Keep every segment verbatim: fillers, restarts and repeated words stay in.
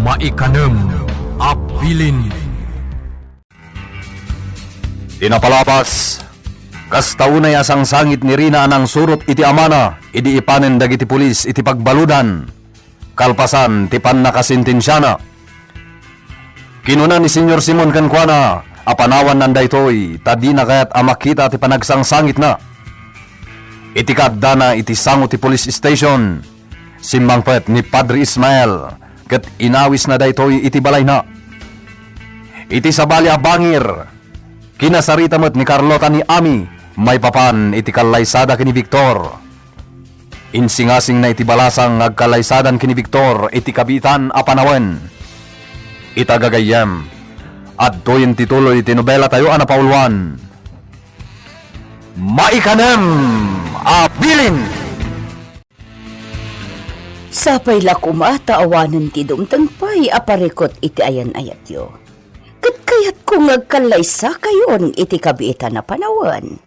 Maikanem a bilin. Ti napalabas, kasta unay a sangsangit ni Rina a nangsurot iti amana idi ipanen dagiti pulis iti pagbaludan, kalpasan ti pannakasentensiana. Kinuna ni Señor Simon kenkuana a panawannan daytoy ta dina kayat a makita ti panagsangsangitna. Iti kaaddana iti sango ti police station, simmangpet ni Padre Ismael ket inawisna daytoy iti balayna. Iti sabali a bangir, kinasarita met ni Carlota ni Ami maipapan iti kallaysada ken ni Victor. Insingasingna iti balasang nga agkallaysadan ken ni Victor iti kabiitan a panawen. Ita gagayyem, adtoyen ti tuloy ti nobelatayo a napauluan. Maikanem a bilin! Sapay la koma ta awanen ti dumteng pay a parikut iti ayan-ayatyo. Ket kayatko nga agkallaysakayon iti kabiitan a panawen.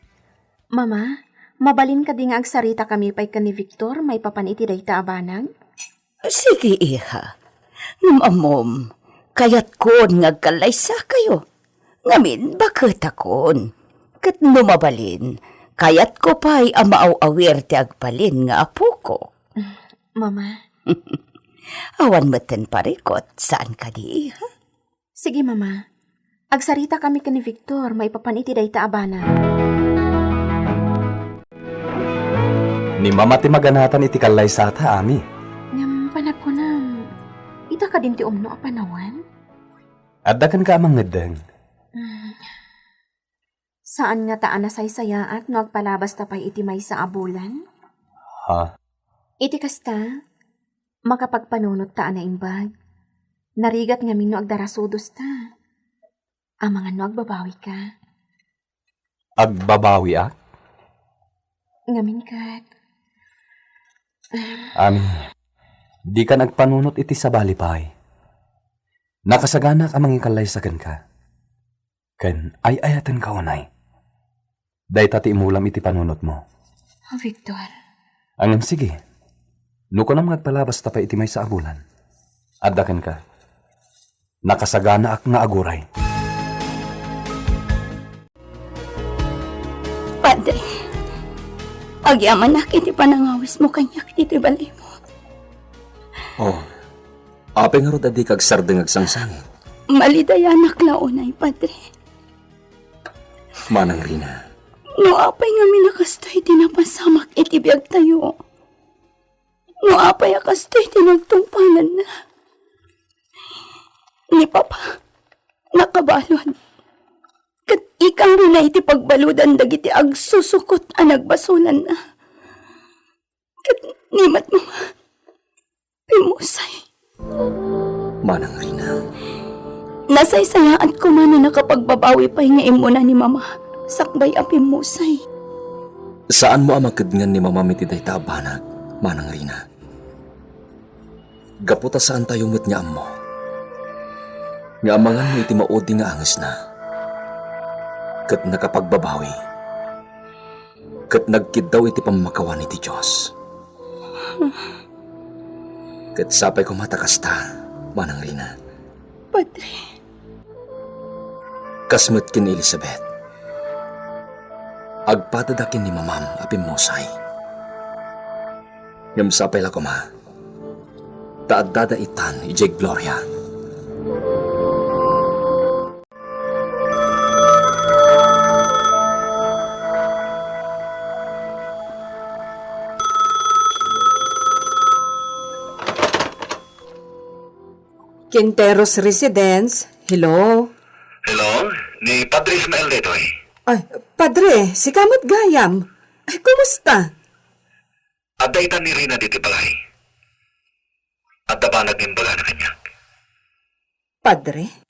Mama, mabalin kadi nga agsaritakami pay ken ni Victor maipapan iti dayta a banag? Sige, iha. Ngem ammom, kayatkon nga agkallaysakayo. Ngamin, baketakon. Ket no mabalin, kayatko pay a maaw-awir ti agbalin nga apokok. Mama. Awan metten parikut, saan kadi, iha? Sige, Mama. Agsaritakami ken ni Victor maipapan iti dayta a banag. Ni Mama ti maganatan iti kallaysata, Ami. Ngem panagkunam, ita kadin ti umno a panawen? Adda kenka a mangeddeng? Mm. Saan ngata a nasaysayaat no agpalabasta pay iti maysa a bulan? Ha? Iti kasta, makapagpanunot ta a naimbag. Narigat ngamin no agdarasudosta. Amangan no agbabawika. Agbabawiak? Ngamin ket. Ami, dikan agpanunot iti sabali pay. Nakasaganaak a mangikallaysa kenka. Ken ay-ayatenka unay. Dayta ti imulam iti panunotmo. Oh, Victor. Ngem sige. No kunam nga agpalabasta pay iti maysa a bulan, adda kenka. Nakasaganaak nga aguray. Padre, agyamanak iti panangawismo kaniak iti balimo. Oh, apay ngarud a dika agsardeng agsangsangit? Malidayanak la unay, Padre. Manang Rina. No apay ngamin a kastoy ti napasamak iti biagtayo? No apay a kastoy ti nagtungpalanna? Ni Papa, nakabalud. Ket ikarina iti pagbaludan dagiti agsusukot a nagbasolanna. Ket ni met, Mama, pimmusay. Manang Rina. Nasaysayaat koma no nakapagbabawi pay nga immuna ni Mama sakbay a pimmusay. Saanmo a makedngan ni Mamam iti dayta a banag, Manang Rina. Gapu ta saantayo met nga ammo nga amangan no iti maudi nga angesna ket nakapagbabawi. Ket nagkiddaw iti pammakawan iti Dios. Ket sapay koma ta kasta, Manang Rina. Padre. Kas met ken ni Elizabeth, agpadada ken ni Mamam a pimmusay. Ngem sapay la koma, ta addada itan idiay gloria. Quinteros Residence, hello? Hello, ni Padre Ismael daytoy. Ay, Padre, sika met gayam. Ay, kumusta? Adda itan ni Rina ditoy balay. Adda banag nga imbagana kaniak. Padre?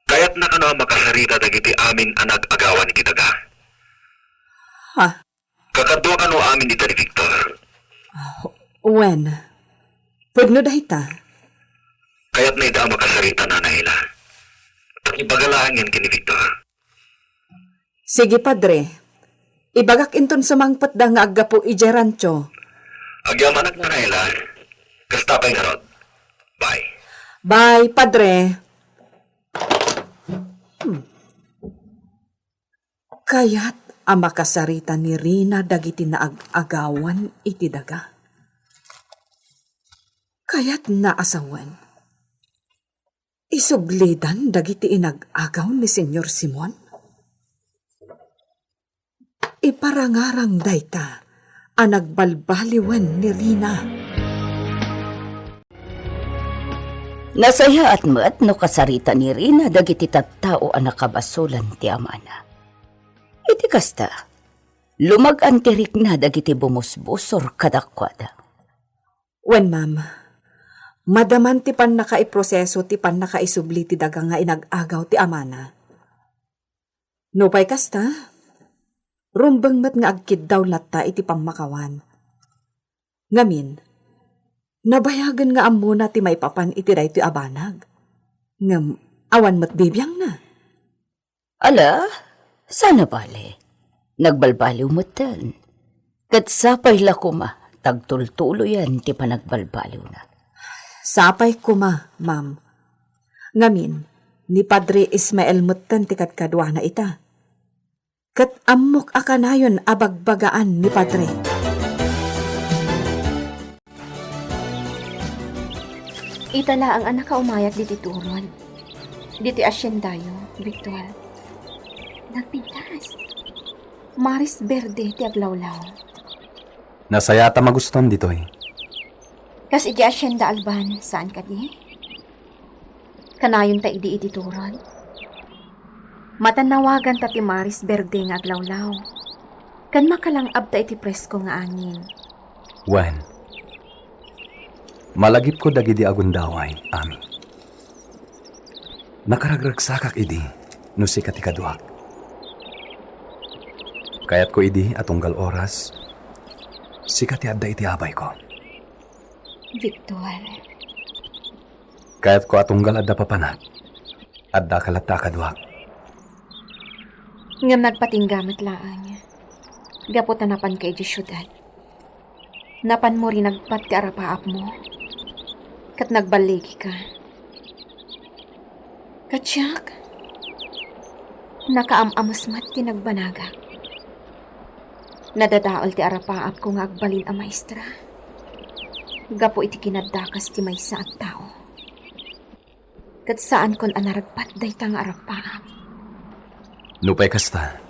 Kayatna kano a makasarita dagiti amin a nag-agawan iti daga? Ha? Kakadua kano amin ita ni Victor? Ah, wen. Pudno dayta. Kayatna ida a makasarita, Nanay Ela. Ibaga laengen ken ni Victor. Sige, Padre. Ibagak inton sumangpetda nga aggapu idiay rancho. Agyamanak, Nanay Ela. Kasta pay ngarud. Bye. Bye, Padre. Hmm. Kayat a makasarita ni Rina dagiti naag-agawan iti daga. Kayatna a sawen, isublidan dagiti inag-agaw ni Señor Simon? Iparangarang dayta a nagbalbaliwen ni Rina. Nasayaat met no kasarita ni Rina dagiti tattao a nakabasolan ti amana. Iti kasta, lumag-an ti rikna dagiti bumusbusor kadakuada. Wen, ma'am, madaman ti pannakaiproseso ti pannakaisubli ti daga nga inag-agaw ti amana. Nupay kasta, rumbeng met nga agkiddaw latta iti pammakawan. Ngamin, nabayagen nga ammona ti maipapan iti daytoy a banag. Ngem awan met bibiangna. Ala, saan a bale. Nagbalbaliw metten. Ket sapay la koma, tagtultuloyan ti panagbalbaliwna. Sapay koma, ma'am. Ngamin, ni Padre Ismael metten ti kadkaduana ita. Ket ammok a kanayon a bagbagaan ni Padre. Ita laeng a nakaumayat ditoy turon. Ditoy haciendayo, Victor. Nagpintas. Maris Verde ti aglawlaw. Nasayaat a magustom ditoy. Kas idiay Hacienda Alban, saan kadi? Kanayonta idi iti turon. Matannawaganta ti Maris Verde nga aglawlaw. Ken makalang-abta iti presko nga angin. Wen, malagipko dagidi agundaway, Ami. Nakaragragsakak idi no sika ti kaduak. Kayatko idi a tunggal oras, sika ti adda iti abayko. Victor. Kayatko a tunggal adda papanak, addaka latta a kaduak. Ngem nagpatingga met laeng. Gapu ta napanka idiay siudad. Napanmo rinagpat ti arapaapmo, ket nagballigika. Ket siak, nakaam-ames met ti nagbanagak. Nadadael ti arapaapko nga agbalin a maestra, gapu iti kinaddakas ti maysa a tao. Ket saankon a naragpat dayta nga arapaap. Nupay kasta,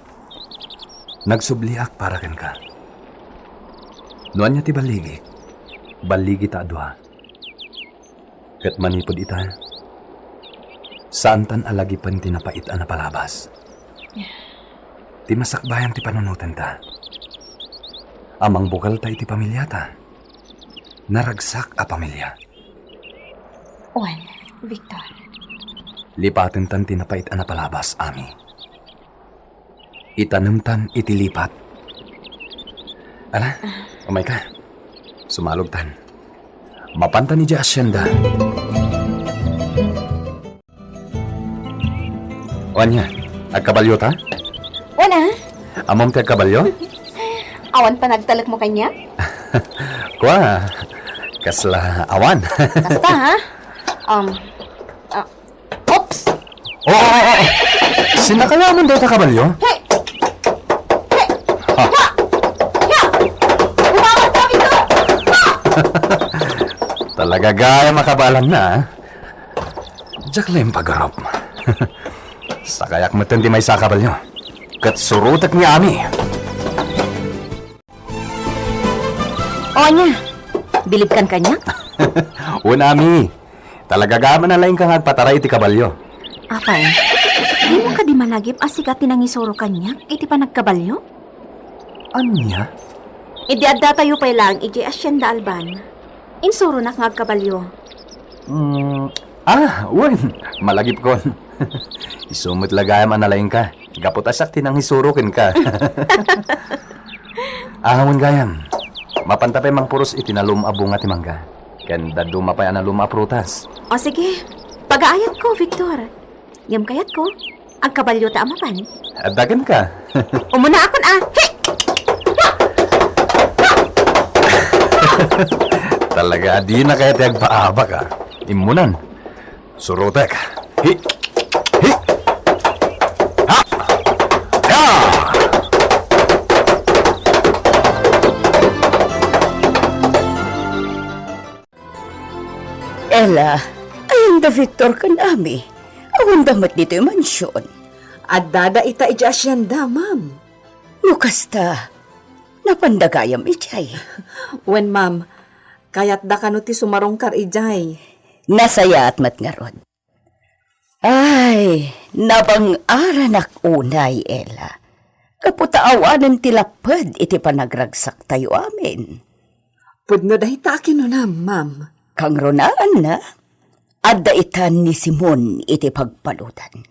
nagsubliak para kenka. No ania ti balligik, balligita a dua. Ket manipud ita, saantan a lagipen ti napait a napalabas. Ti masakbayan ti panunotenta. A mangbukelta iti pamiliata. Naragsak a pamilia. Wen, Victor. Lipatentan ti napait a napalabas, Ami. Itanemtan iti lipat. Ala, umayka. Sumalogtan. Mapantan idiay hacienda. O ania, agkabalio ta? Wen a. Ammom ti agkabalio? Awan panagtalekmo kaniak? Kua, kasla awan. Kasta, ha? Um, ah, oops! Oo, oo, oo. Sinakayaman daw ta kabalio? Hey! Hey! Ha? Ya! Ya! Umawat kami to! Ha! Talaga gayam a kabaelanna, ah. Diak laeng pagarup. Sakayak metten ti maysa a kabalio. Ket surotek ni Ami. O ania, bilibkan kaniak? Wen, Ami. Talaga gayam a nalaingka nga agpataray iti kabalio. Apay, dimo kadi malagip a sika ti nangisuro kaniak iti panagkabalio? Ania? Idi addatayo pay laeng idiay Hacienda Alban, insuronak nga agkabalio. Mm, ah, wen, malagipkon. Isu met la gayam a nalaingka, gapu ta siak ti nangisuro kenka. Ah, wen gayam, mapanta pay mangpuros iti nalum a bunga ti mangga, ken dadduma pay a nalum a prutas. O sige, pagaayatko, Victor. Ngem kayatko, agkabalio ta a mapan. Adda kenka. Umunaakon a. He! Talaga, adina kayat ti agpaabak, a. Immunan. Surotek. Hi. Hi. Ha. Ya. Ella, ayan da Victor ken Ami. Awanda met ditoy mansion. Addada ita idiay asienda, ma'am. No kasta, napanda gayam idiay. Wen, ma'am. Kayatda kano ti sumarungkar idiay. Nasayaat met ngarud. Ay, nabang-aranak unay, Ella. Gapu ta awanen ti lapped iti panagragsaktayo amin. Pudno dayta a kinunam, ma'am. Kangrunaanna, adda itan ni Simon iti pagpaludan.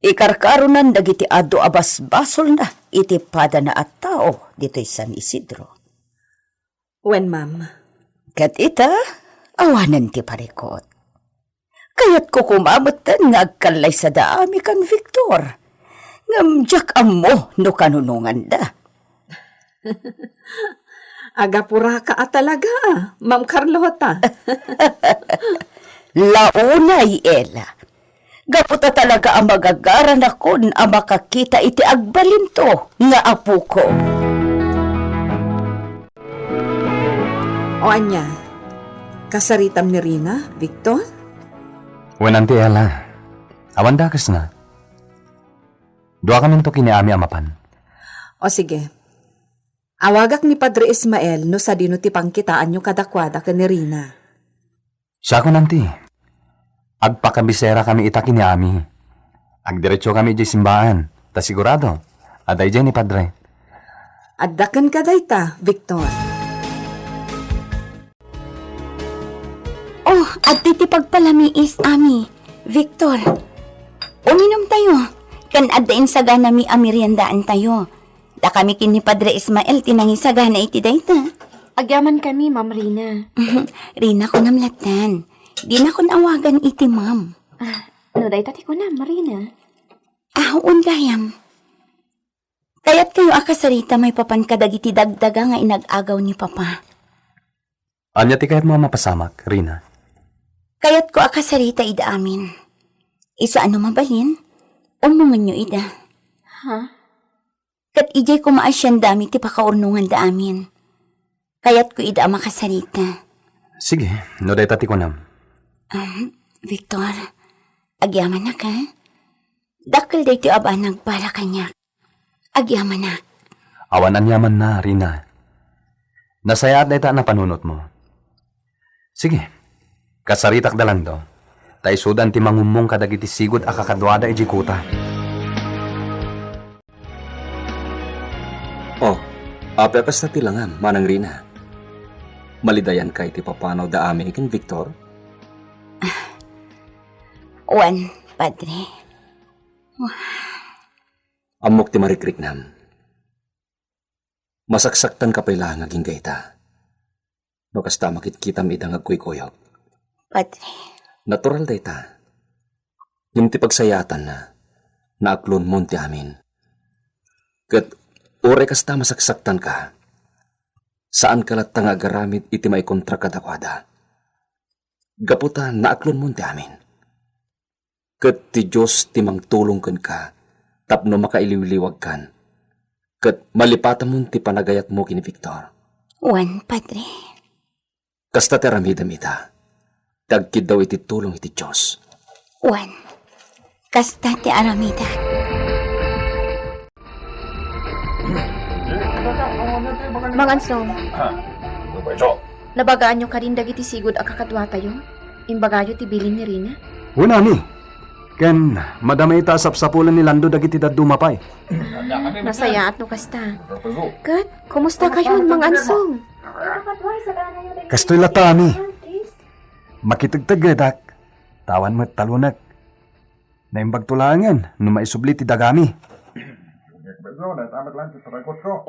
Ikarkaronan dagiti adu a basbasolna iti padana a tao ditoy San Isidro. Wen, ma'am. Ket ita, awanen ti parikut. Kayatko koma metten nga agkallaysada Ami ken Victor. Ngem diak ammo no kanunonganda. Agapuraka a talaga, Ma'am Carlota. Launay, Ella. Gapu ta talaga a magagaranakon a makakita iti agbalinto nga apoko. O ania, kasaritam ni Rina, Victor? Wen, Auntie Ella. Awan dakesna. Duakaminto ken ni Ami a mapan. O sige. Awagak ni Padre Ismael no sadino ti pangkitaanyo kadakuada ken ni Rina. Siakon, Auntie. Agpakabiserakami ita ken ni Ami. Agdiretsokami idiay simbaan, ta sigurado, adda idiay ni Padre. Adda kenka dayta, Victor. Oh, adda ti pagpalamiis, Ami. Victor, uminom tayo. Ken adda insaganami a meriendaan tayo. Dakami ken ni Padre Ismael ti nangisagana iti dayta. Agyamankami, Ma'am Rina. Rina, kunam lattan. Dinakon awagan iti ma'am. Ah, no dayta ti kunam, Rina. Ah, wen gayam. Kayatkayo a kasarita maipapan kadagiti dagdaga nga inag-agaw ni Papa. Ania ti kayatmo a mapasamak, Rina? Kayatko a kasarita ida amin. Isu a no mabalin, ummongenyo ida. Ha? Ket idiay koma a siendami ti pakaurnonganda amin. Kayatko ida a makasarita. Sige, no dayta ti kunam. Um, Victor, agyamanak, ha? Dakkel daytoy a banag para kaniak. Agyamanak. Awan aniamanna, Rina. Nasayaat dayta a napanunotmo. Sige, kasaritak da lanto, ta isudan ti mangummong kadagiti sigud a kakaduada idiay kuta. Oh, apay a kasta ti langam, Manang Rina? Malidayanka iti papanawda Ami ken Victor? Wen, Padre. Ammok ti marikriknam. Masaksaktanka pay laeng agingga ita. No kasta, makitkitam ida nga agkuykuyog. Padre. Natural dayta. Ngem ti pagsayaatanna, naaklonmon ti amin. Ket uray kasta masaksaktanka, saanka latta nga agaramid iti maikontra kadakuada. Gapu ta naaklonmon ti amin. Ket ti Dios ti mangtulong kenka tapno makailiwliwagkan, ket malipatamon ti panagayatmo ken ni Victor. Wen, Padre. Kasta ti aramidem ita, ti agkiddaw iti tulong iti Dios. Wen, kasta ti aramidak. Mangansong. Ah, ano ba ito? Nabagaanyo kadin dagiti sigud a kakaduatayo? Imbagayo ti bilin ni Rina? Wen, Ami. Ken madama ita a sapsapulen ni Lando dagiti dadduma pay. Nasayaat no kasta. Ket, kumusta kayon, Mangansong? Kastoy latta, Ami. Makitegtegedak, ta awan met talunek. Naimbagto laengen no maisubli ti dagami.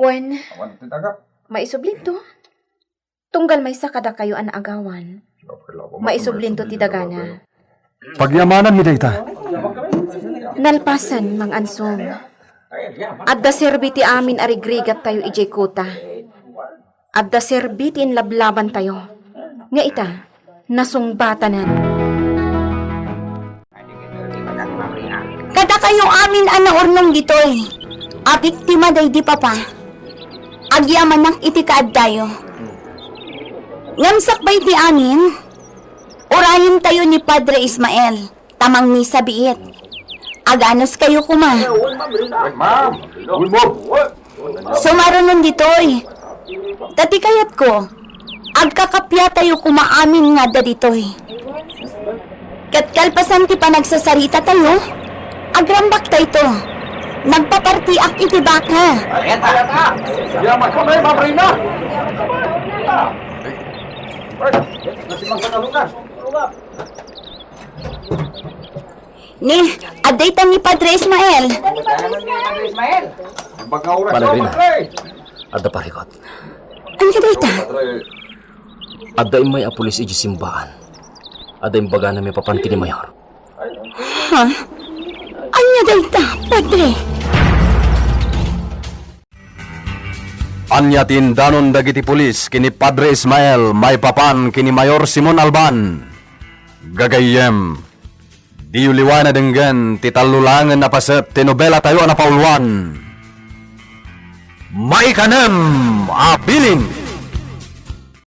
Wen, maisublinto. Tunggal maysa kadakayo a naagawan, maisublinto ti dagana. Pagyamananmi dayta. Nalpasen, Mangansong. Adda serbi ti amin a rigrigattayo idiay kuta. Adda serbi ti inlablabantayo. Nga ita, nasungbatanan. Kayo amin a naurnong ditoy a biktima daydi papa, agyamanak iti kaaddayo. Ngem sakbay ti amin, urayentayo ni Padre Ismael ta mangmisa biit. Aganuskayo koma. Ma'am, we move. Sumarunon ditoy. Ta ti kayatko, agkakappia tayo koma amin nga adda ditoy. Ket kalpasan ti panagsasarita tayo, agrambak tayto. Nagpapartiak iti baka. Yaman ko, Ma'am Reyna. Ni, adda ita ni Padre Ismael. Padre Ismael. Padre Rina, adda parikot. Ania dayta? Adda immay a pulis idiay simbaan. Adda imbagana maipapan ken ni Mayor. Ha? Ania dayta, Padre? Ania ti indanon dagiti pulis ken ni Padre Ismael maipapan ken ni Mayor Simon Alban? Gagayyem, diyo liwayan a denggen ti tallolangen a paset ti nobelatayo a napauluan. Maikanem a bilin.